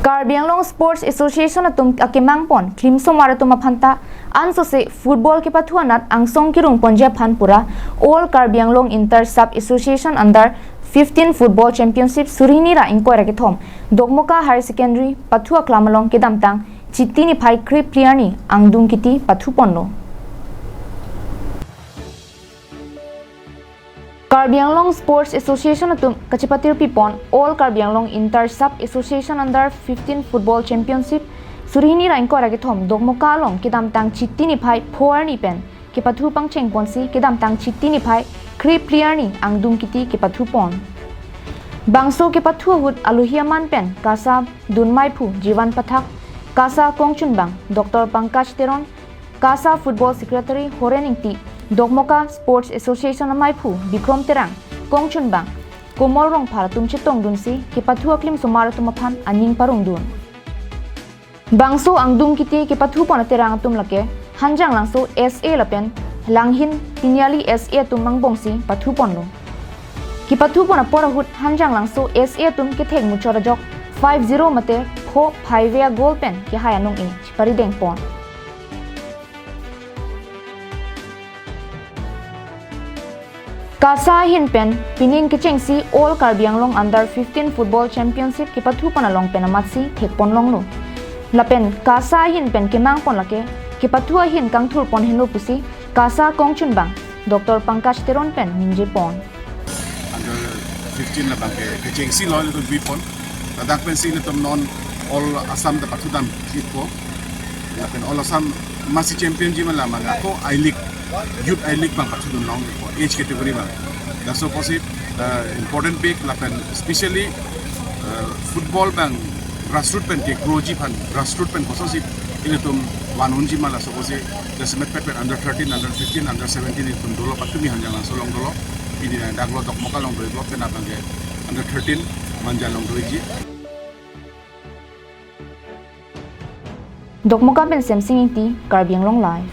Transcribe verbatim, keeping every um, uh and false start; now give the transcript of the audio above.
Karbi Anglong Sports Association atum akemang pon klimsomar atum aphanta ansose football kepathu anat angsong kirung ponji aphan pura All Karbi Anglong Inter Sub Association Under fifteen Football Championship suri hini ra ingkoi ra kethom Dokmoka Higher Secondary pathu aklam along kedamtang Chiti niphai kre-phli arni angdung kiti pathu ponlo. Karbi Anglong Sports Association atum kachepatirpi pon All Karbi Anglong Inter Sub Association Under fifteen Football Championship suri hini ra ingkoi ra kethom Dokmoka along kedamtang Chiti niphai pho arni pen kepathu pangcheng ponsi kedamtang Chiti niphai kre-phli arni angdung kiti kepathu pon. Bangso kepathu ahut alohi aman pen KASA dunmeiphu Jivan Pathak, KASA kongchunbang Doctor Pankaj Teron, KASA Football Secretary Horen Ingti, Dokmoka Sports Association ameiphu Bikrom Terang, kongchunbang Komol Rongphar atum chetongdunsi kepathu aklimsomar atum aphan aning parongdun. Bangso angdung kiti kepathu pon aterang atum lake Hanjanglangso S A lapen Langhin Tiniali S A atum angbongsi pathu ponlo. Kepathu pon apor ahut Hanjanglangso S A atum kethek muchot ajok five zero mate pho phaive a-goal pen kehai anong-e chiparideng pon. KASA ahin pen pining kechengsi All Karbi Anglong Under fifteen Football Championship kepathu pon along pen amatsi thek pon longlo. Lapen KASA ahin pen kemang pon lake kepathu ahin kangthur pon henlo pusi KASA kongchunbang Doctor Pankaj Teron pen ningje pon. Under fifteen labang ke kechengsi lo ilitum bi pon. Ladak pensi ilitum non All Assam ta pathudam ikpo. Lapen All Assam masi champion ji mala mala ko I-League, Youth I-League abang pathudun long ikpo, age category abang. Laso apotsi, uh, important pik lapen specially, uh, football abang grassroot pen ke grow ji aphan, grassroot pen kosonsi ilitum van unji ma laso apotsi jasemet pet pen under thirteen, under fifteen, under seventeen ilitum dolo, patumi Hanjanglangso along dolo. Pini dak lo Dokmoka along do-iklo, pen abang ke under thirteen Manja along doji. Dokmoka pen Semsing Ingti, Karbi Anglong Live.